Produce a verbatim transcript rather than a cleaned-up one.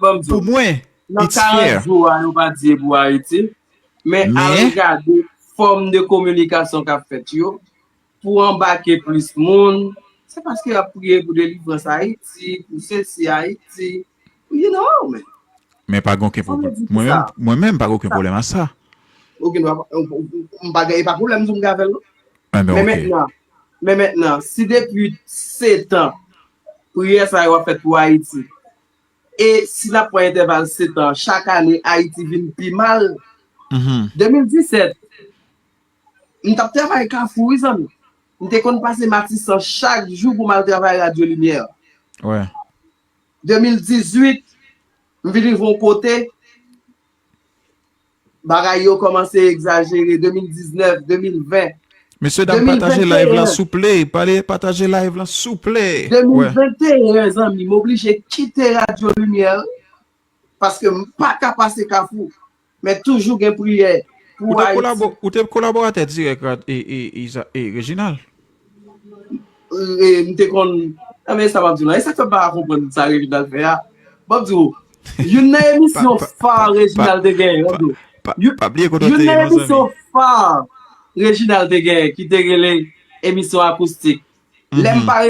Bon, pou mwen, nan karant jou a, yo pa di e pou Ayiti. Men al gade fòm de kominikasyon k ap fèt yo pou anbake plis moun. Se paske y ap priye pou delivrans Ayiti, pou sesi Ayiti. You know, man. Men pa gen okenn pwoblèm. Mwen menm, mwen menm pa gen okenn pwoblèm a sa. Okenn, m pa gen, e pa pwoblèm sou m gen avè l non. Men mentnan, men mentnan, si depi setan priyè sa yo ap fèt pou Ayiti, e si n ap pran entèval setan, chak ane Ayiti vin pi mal. De mil disèt, m t ap travay Kafou wi zanmi. M te konn pase Matisan chak jou pou m al travay Radyo Limyè. De mil dizuit, m vin rive yon kote, bagay yo kòmanse egzajere, de mil diznèf, de mil ven. Mesye dam, pataje live lan souple, pale, pataje live lan souple. De mil venteyen, zanmi, m oblije kite Radyo Limyè paske m pa ka pase Kafou. Men toujou gen priyè pou Ayiti. Ou te kolaboratè dirèk Reginald? M te konn, men sa m ap di w la, e sa k fè m pa ka konprann sa Reginald fè a. M ap di w, youn nan emisyon fa Reginald te genyen, m ap di w, youn nan emisyon fa Reginald te genyen ki te rele emisyon akoustik. Lè m pa